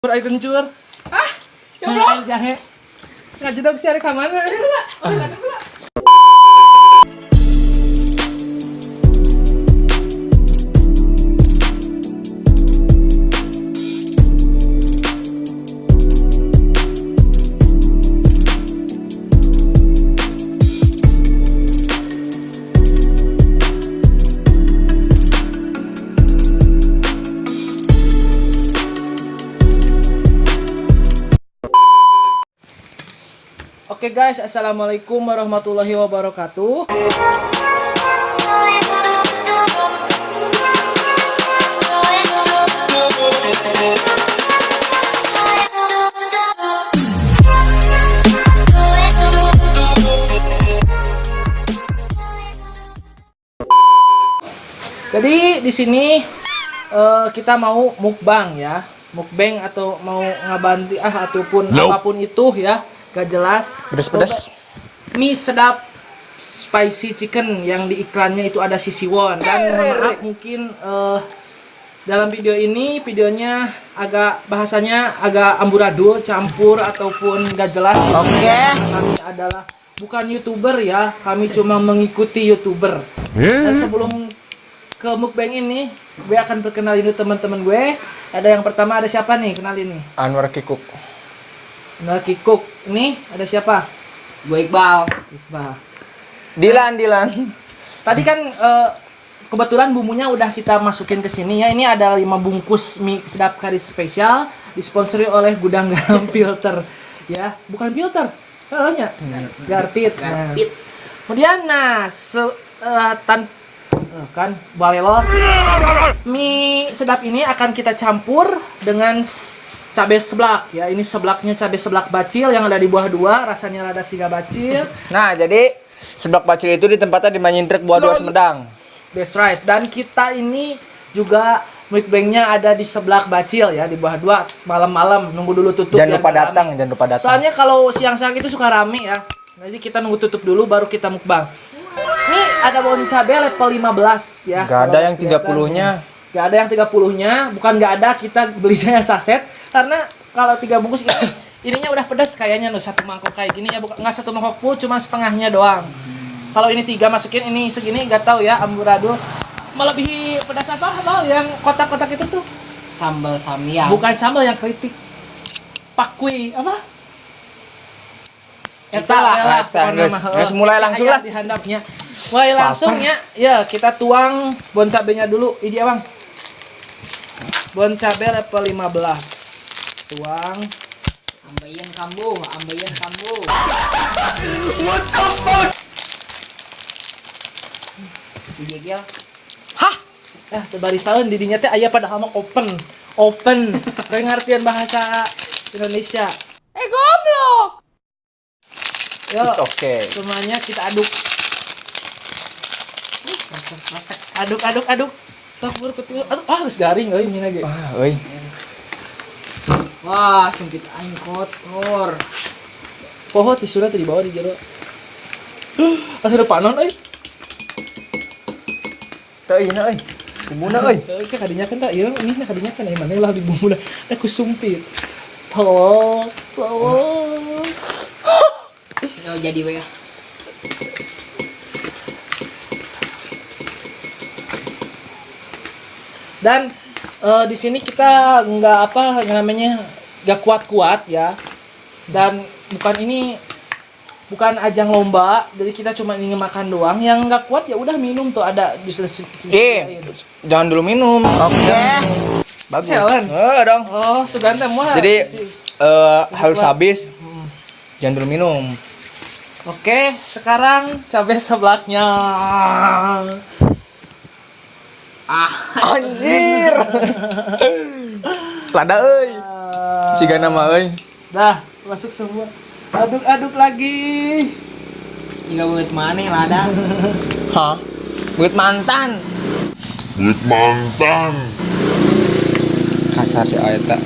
Air kencur. Ah, ya Allah. Air jahe. Ngajedog sih ada ka mana? Oh, ada pula. Oke guys, assalamualaikum warahmatullahi wabarakatuh. Jadi di sini kita mau mukbang ya, mukbang atau mau ngabanti ataupun apapun itu ya, gak jelas. Pedes-pedes. Mie sedap spicy chicken yang di iklannya itu ada Sisiwon. Dan mohon maaf mungkin dalam video ini videonya agak bahasanya agak amburadul, campur ataupun gak jelas gitu. Oke. Kami adalah bukan YouTuber ya, kami cuma mengikuti YouTuber. Dan sebelum ke mukbang ini, gue akan perkenalin dulu teman-teman gue. Ada yang pertama ada siapa nih? Kenalin nih. Anwar Kikuk. Anwar Kikuk. Ini ada siapa? Gue Iqbal. Iqbal. Dilan, Dilan. Tadi kan kebetulan bumbunya udah kita masukin ke sini ya. Ini ada 5 bungkus mie sedap kari spesial disponsori oleh Gudang Garam Filter ya. Bukan filter. Heeh nya. Garpit. Nah. Garpit. Kemudian nah kan balelo. Mie sedap ini akan kita campur dengan cabai seblak ya. Ini seblaknya cabai seblak bacil yang ada di buah dua, rasanya rada siga bacil. Nah, jadi seblak bacil itu di tempatnya di Manyintrek Buah Dua Sumedang. That's right. Dan kita ini juga mukbangnya ada di seblak bacil ya, di buah dua malam-malam, nunggu dulu tutup. Jangan lupa rame. datang, jangan lupa datang. Soalnya kalau siang-siang itu suka rame ya. Jadi kita nunggu tutup dulu baru kita mukbang. Ini ada bon cabe level 15 ya. Gak ada yang kelihatan. 30-nya. Gak ada yang 30-nya, bukan gak ada, kita belinya yang saset karena kalau 3 bungkus ini ininya udah pedas kayaknya loh, satu mangkok kayak gini ya, bukan nggak satu mangkok full, cuma setengahnya doang. Kalau ini 3 masukin ini segini nggak tahu ya, amburadul. Melebihi pedas apa, Bal? Yang kotak-kotak itu tuh? Sambal samyang. Bukan sambal, yang keripik. Pakui apa? Eta Itulah. lah, Eta, pokoknya guys. mah. Guys, mulai langsung lah. Di handapnya. Mulai langsung ya. Ya, kita tuang bon cabenya dulu. Ini Bang. Bon cabe level 15. Tuang. Ambeien kambuh, ambeien kambuh. What the fuck? Dijegel. Hah? Ah, teu barisaeun di dinya teh aya padahal mah open. Open. Pengertian bahasa Indonesia. Goblok. Yo, It's okay. semuanya kita aduk. Resek-resek. Aduk, aduk, aduk. Sok buru ketul. Aduh, geus garing euy mie ge. Ah, euy. Wah, sempit aing kotor. Poho tisuna teh dibawa di jero. Asup panon euy. Teu ieu euy. Bumbuna euy. Teu kadinya kan tah ieu mie na kadinya kan mana lah di bumbuna. Da ku sumpit. Tolol, tolol. Yo jadi we ya. Dan di sini kita nggak apa namanya, nggak kuat-kuat ya. Dan bukan ajang lomba, jadi kita cuma ingin makan doang. Yang nggak kuat ya udah minum tuh ada di Eh, jangan dulu minum. Oke. Bagus. Challenge. Oh, dong. Oh, sugante mah. Jadi harus habis. Jangan dulu minum. Oke, sekarang cabai seblaknya. Ah, Anjir. Lada euy. Siga nama euy. Dah, masuk semua. Aduk-aduk lagi. hingga buat maneh lada. Hah? Buat mantan. Buat mantan. Kasar si Aeta.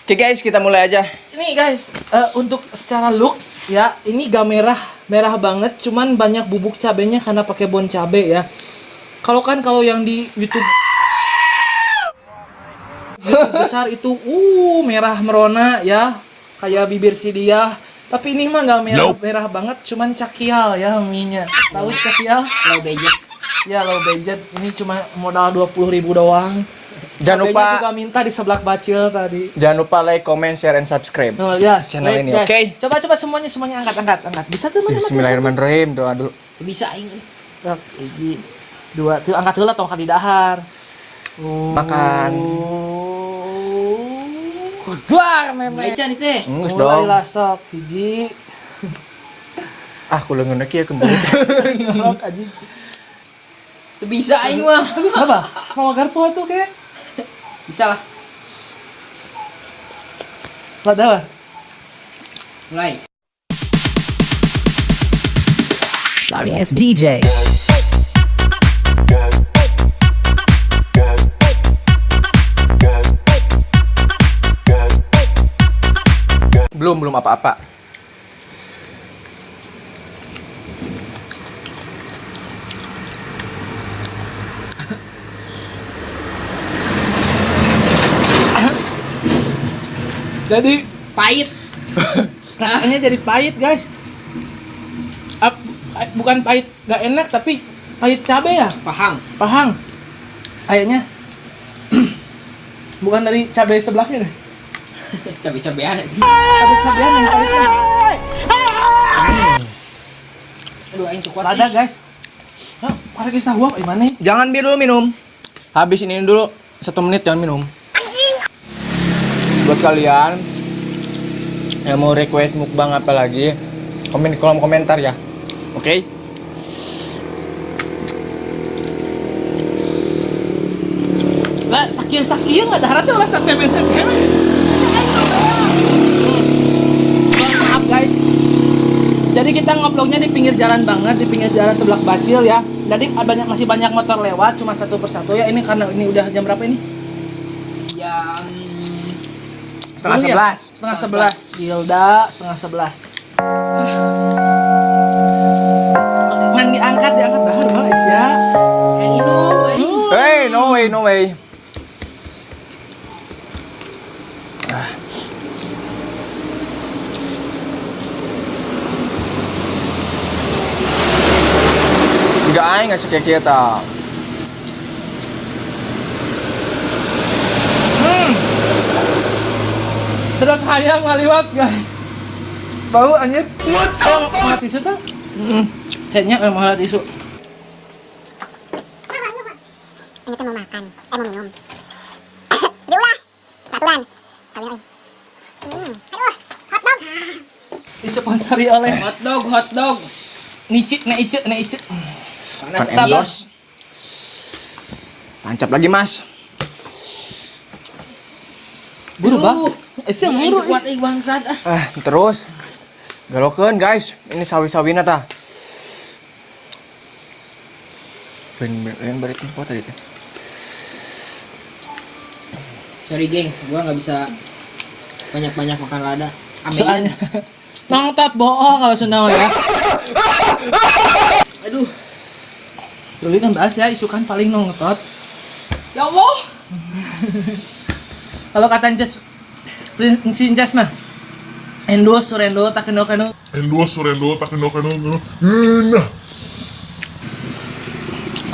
Oke guys, kita mulai aja. Ini guys, untuk secara look ya, ini gak merah, merah banget, cuman banyak bubuk cabenya karena pakai bon cabe ya. Kalau yang di YouTube YouTube besar itu merah merona ya, kayak bibir si dia. Tapi ini mah nggak merah-merah banget, cuman cakial ya mie-nya. Tahu cakial? Low budget. Ya low budget. Ini cuma modal 20.000 doang. Jangan Cabenya lupa juga minta di seblak bacil tadi. Jangan lupa like, comment, share, and subscribe. Oh, ya, Channel like, ini, guys. oke? Coba coba semuanya semuanya angkat angkat angkat. Bisa tuh mana? Bismillahirrahmanirrahim. Doa dulu. Bisa aing. Sok, hiji, dua, tuh angkat heula tong ka di dahar. Makan. Keluar memang. Mulai nih teh. Geus dong. Mulailah sok hiji. Ah, kuleungeun kieu kembali. Ngorok anjing. Teu bisa aing mah. Itu bisa apa? Mau garpu atuh ke? Bisa lah. Padahal. Mulai. Sorry ass DJ. Belum, belum apa-apa. Jadi Pahit. rasanya jadi pahit, guys. Bukan pahit gak enak tapi pahit cabe ya. Pahang. Pahang. Kayaknya bukan dari cabai sebelahnya deh. Cabe-cabean. Cabai-cabean yang pahitnya. Aduh aing teu kuat. Lada, guys. Hah, para kisah gua gimana? Jangan bir dulu minum. Habis ini dulu 1 menit jangan minum. Buat kalian yang mau request mukbang apa lagi, komen di kolom komentar ya. Oke? Lah, sakieu-sakieu nggak ada tuh lah cewek-cewek. Maaf guys. Jadi kita ngobrolnya di pinggir jalan banget, di pinggir jalan sebelah Bacil ya. Jadi masih banyak motor lewat, cuma satu persatu ya. Ini karena ini udah jam berapa ini? Jam 10:30. 10:30. Gilda 10:30. Ngan diangkat, diangkat dah guys ya. Yang minum aing. Hey, no way, no way. Enggak aing nggak sekian kita. Truk hayam ngaliwat guys. Bau anjir. What the fuck? Mau tisu tuh? Kayaknya mau tisu. Ini tuh mau makan, mau minum. Diulah, peraturan. Aduh, hotdog. Disponsori oleh Hotdog, hotdog. Nici, neice, neice. Panas Kan endorse. Tancap lagi mas. Buru bang. Sih Aing buru. teu kuat euy bangsat ah. Ah, terus galokeun guys. Ini sawi-sawina tah. Ben bari tempo tadi teh. Sorry gengs, gua nggak bisa banyak-banyak makan lada. Amin. Soalnya nongtot bohong kalau Sunda mah ya. Aduh. Dulu kan bahas ya isukan paling nongtot. Ya Allah. Kalau kata Jas si Jas mah Endo surendo takeno keno. Endo surendo takeno keno. Nah.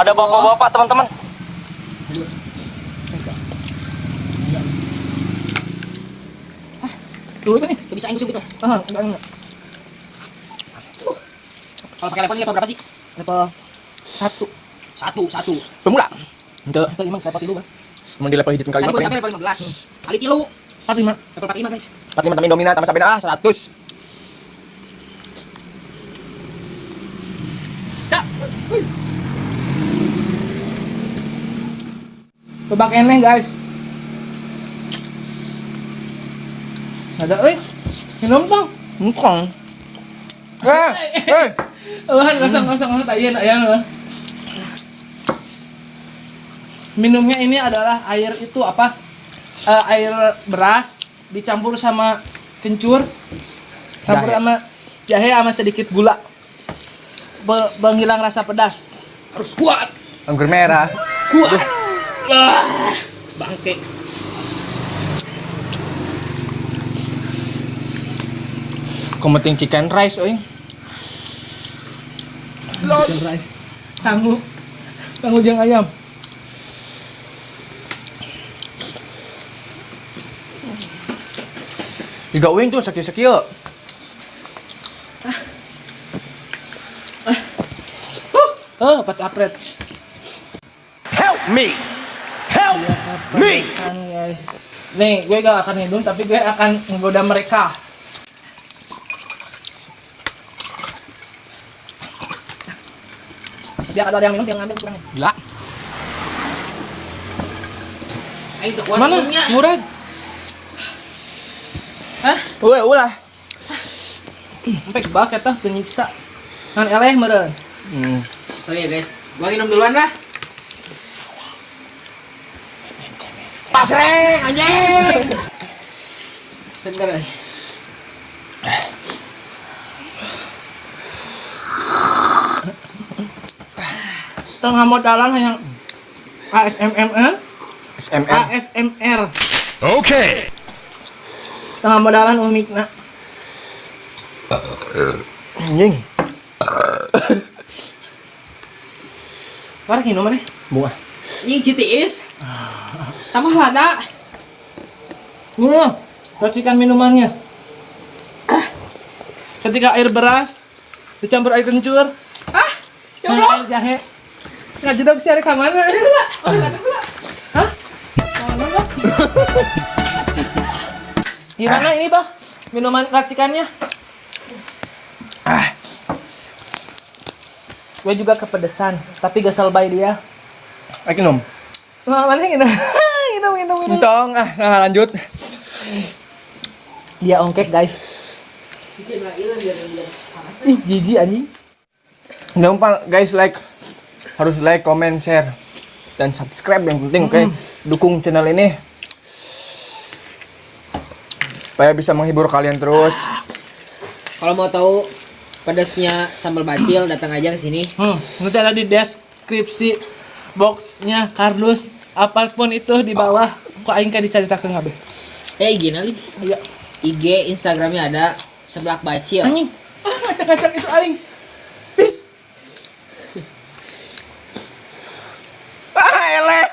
Ada bapak-bapak teman-teman. Dulu kan nih. Teu bisa aing cubit lah. Ah, enggak. Kalau pakai level ini level berapa sih? Level 1. 1, 1. Pemula. Henteu. Itu emang saya 45, Bang. Mun di level hiji kali Tadi lima gua paling. sampai level 15. Kali tilu. 45. Level 45 guys. 45 tapi domina tambah sampai ah 100. Cak. Tebak eneh guys. Ada euy. Minum tong. Engkong. Eh, eh. Eueuh, kosong kosong kosong tak ieu. Minumnya ini adalah air itu apa? Air beras dicampur sama kencur, campur Jahe. sama jahe sama sedikit gula. Menghilang rasa pedas. Harus kuat. Anggur merah. Kuat. Ah, bangke. Kometing chicken rice euy. Chicken rice. Sangu. Sangu jeung ayam. Tiga uing tuh sakieu-sakieu. Oh, empat apret. Help me. Help me. Pedesan, guys. Nih, gue gak akan hidung tapi gue akan menggoda mereka. Biar kalau ada yang minum, dia ngambil kurangnya. Gila. Aing teu kuat Mana? minumnya. Murad. Hah? Uwe ulah. Sampai kebak eta teu nyiksa. Ngan eleh meureun. Hmm. Sorry ya guys, gua minum duluan lah. Pasreng anjing. Seger. Eh. Tengah modalan yang ASMMR, SMR. ASMR. Okay. Tengah modalan umikna. Anjing. War minum maneh? Bunga. Ini GTS. Tambah lada. Wah, racikan minumannya. Ketika air beras dicampur air kencur, Ah, ya sama Allah. air jahe. Nggak jedok sih ada ka mana? Oh, lada pula. Hah? Mana, Bah? Gimana ini, Bah? Minuman racikannya? Ah. Gue juga kepedesan, tapi gak selbay dia. Ayo minum. Wah, mana yang minum? Minum, minum, minum. Entong, ah, nah lanjut. Dia ongkek, guys. Ih, jijik anjing. Jangan lupa guys like, harus like, comment, share, dan subscribe yang penting, oke? Dukung channel ini supaya bisa menghibur kalian terus. Kalau mau tahu pedasnya sambal bacil, datang aja ke sini. Nanti ada di deskripsi boxnya kardus apapun itu di bawah. Kok aing kan dicaritakeun kabeh. Eh, IG lagi. Iya. IG, Instagramnya ada seblak bacil. Anjing. Ah, ngacak-ngacak itu aing. Pis. Ah, eleh.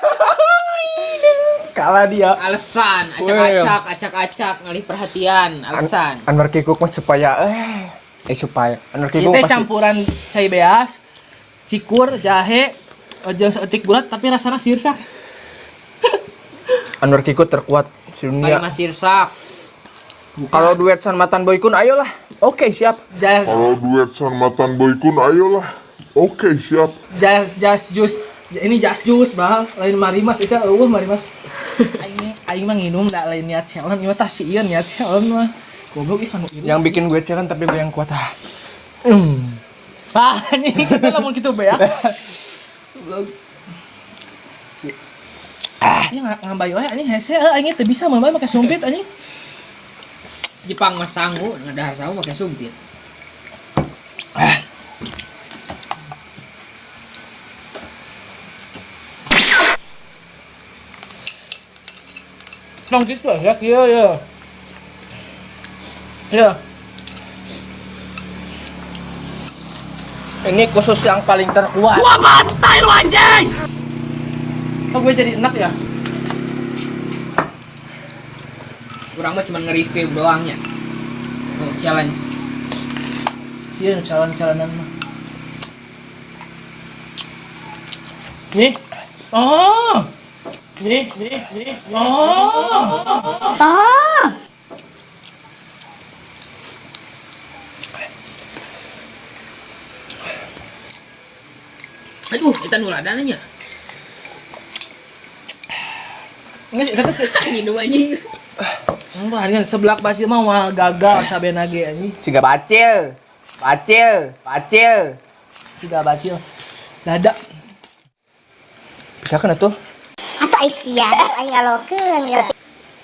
Kalah dia. Alasan, acak-acak, acak-acak, ngalih perhatian, alasan. Anwar Kikuk mah supaya supaya Anwar Kikuk Itu pasti campuran cai beas, cikur, jahe, jeung seetik bulat tapi rasanya sirsak. Anwar Kikuk terkuat di dunia. Paling sirsak. Kalau duet Sanmatan Boykun ayolah. Oke, siap. Jas Kalau duet Sanmatan Boykun ayolah. Oke, siap. jas jas jus. Ini jas jus, Bang. Lain marimas isa eueuh marimas. Aing aing mah nginum da lain niat challenge, ieu mah tah sieun niat challenge mah. Goblok ih kanu ieu. Yang bikin gue challenge tapi gue yang kuat ah. Ah, anjing kita lamun kitu be ya. Goblok. Ah, ini ngambai wae anjing hese euy aing teu bisa mun bae make sumpit anjing. Jepang mah sangu, ngadahar sangu pakai sumpit. Ah. Tong gitu ya, kieu ya. Ya. Ini khusus yang paling terkuat. Kok gue jadi enak ya? Kurang mah cuma nge-review doangnya. Oh, challenge. Iya, calon-calonan mah. Nih. Oh. Nih, nih, nih. Oh. Oh. Aduh, itu nu ladana nya. Enggak sih, kata sih. Minum anjing. Wah, dengan seblak pasti mah mah gagal cabe nage anjing. Siga bacil. Bacil, bacil. Siga bacil. Dada. Bisa kan tuh? Atau Aisyah, aing ngalokeun ya.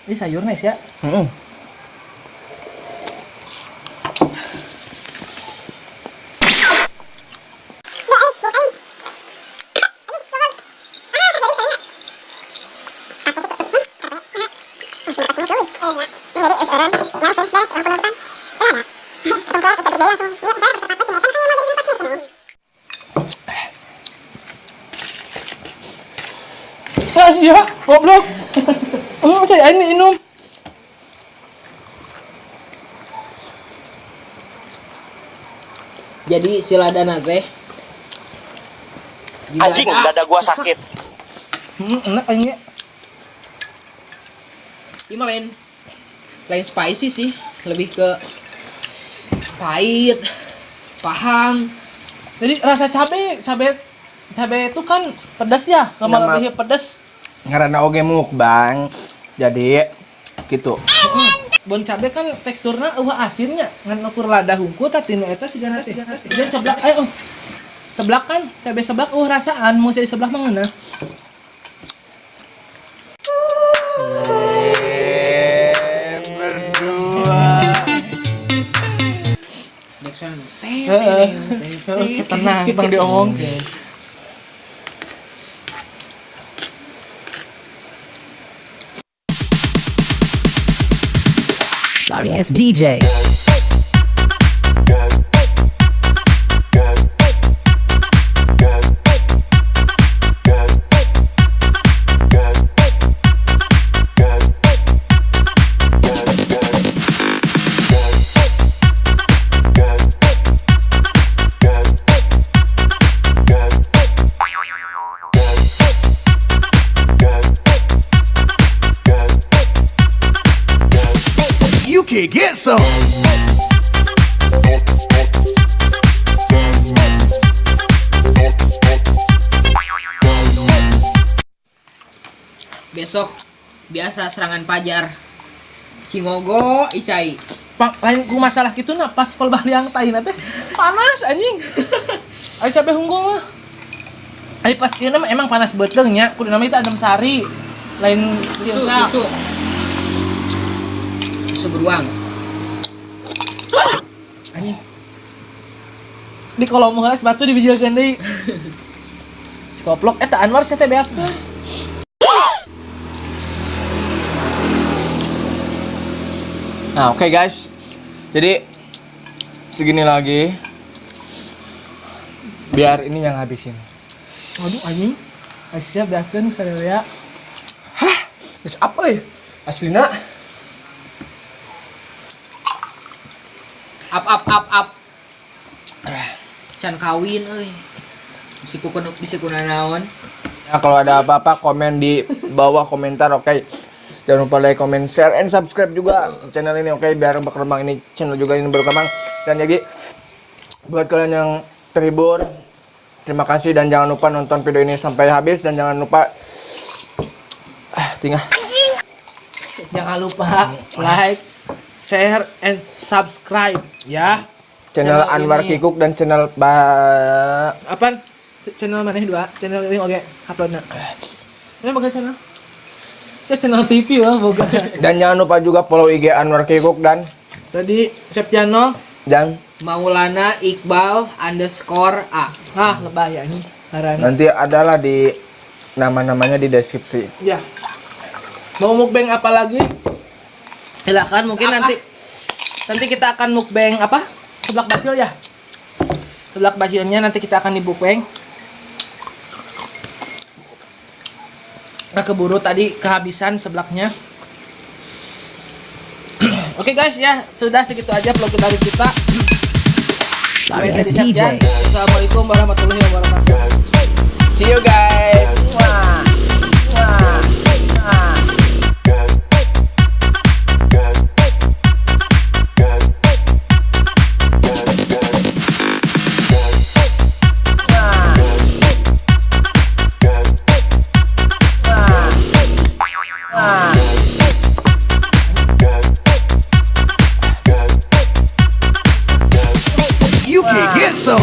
Ini sayurnya sih ya. Heeh. Asia, goblok. Saya ini minum. Jadi si ladana teh Anjing, dada gua sakit. Enak ini. Ini mah lain spicy sih, lebih ke pahit, pahang. Jadi rasa cabe itu kan pedas ya, nggak lebih pedas. Ngarana oge mukbang. Jadi gitu. Bon cabe kan teksturnya asinnya, ngan ukur lada hungku tah tinu eta sigana teh. Jadi seblak seblak kan cabe seblak rasaan mau saya seblak mah ngeunah. Berdua. Backsound. Tenang, tong diomong. Sorry ass DJ. You can get some. Besok biasa serangan pajar. Cingogo Icai. Pak, lain ku masalah gitu nah pas pelbah liang tai teh panas anjing. Ai cabe hunggul mah. Ai pas ieu mah emang panas beuteung nya, kudu nama itu adem sari. Lain Susu, susu. Susu beruang. Anjing. Di kolom heula batu dibijilkeun deui. Si koplok eta Anwar sia teh beakeun. Nah, oke guys. Jadi segini lagi. Biar ini yang habisin. Waduh anjing. Asia beakeun sadaya. Hah? Geus apa ya? Aslina. Up up up up. Can kawin euy. Bisi ku bisi kunanaon. Ya, kalau ada apa-apa komen di bawah komentar, oke. Jangan lupa like, comment, share, and subscribe juga channel ini, oke, biar berkembang ini channel juga ini berkembang. Dan jadi buat kalian yang terhibur, terima kasih dan jangan lupa nonton video ini sampai habis dan jangan lupa tinggal. Jangan lupa like, share, and subscribe ya. Channel Anwar ini. Kikuk dan channel Ba Apaan? Channel mana dua? Channel ini oke, uploadnya. Ini boga channel. Saya channel TV loh boga. Dan jangan lupa juga follow IG Anwar Kikuk dan tadi Septiano dan Maulana Iqbal underscore A. Ah, lebay ya ini. Nanti adalah di nama-namanya di deskripsi. Ya. Mau mukbang apa lagi? Silakan, mungkin nanti kita akan mukbang apa? Seblak basil ya. Seblak basilnya nanti kita akan di mukbang. Nah, keburu tadi kehabisan seblaknya. Oke guys ya, sudah segitu aja vlog dari kita. Sorry ass DJ. Assalamualaikum warahmatullahi wabarakatuh. See you guys. Mwah. Mwah. Mwah. You can get some.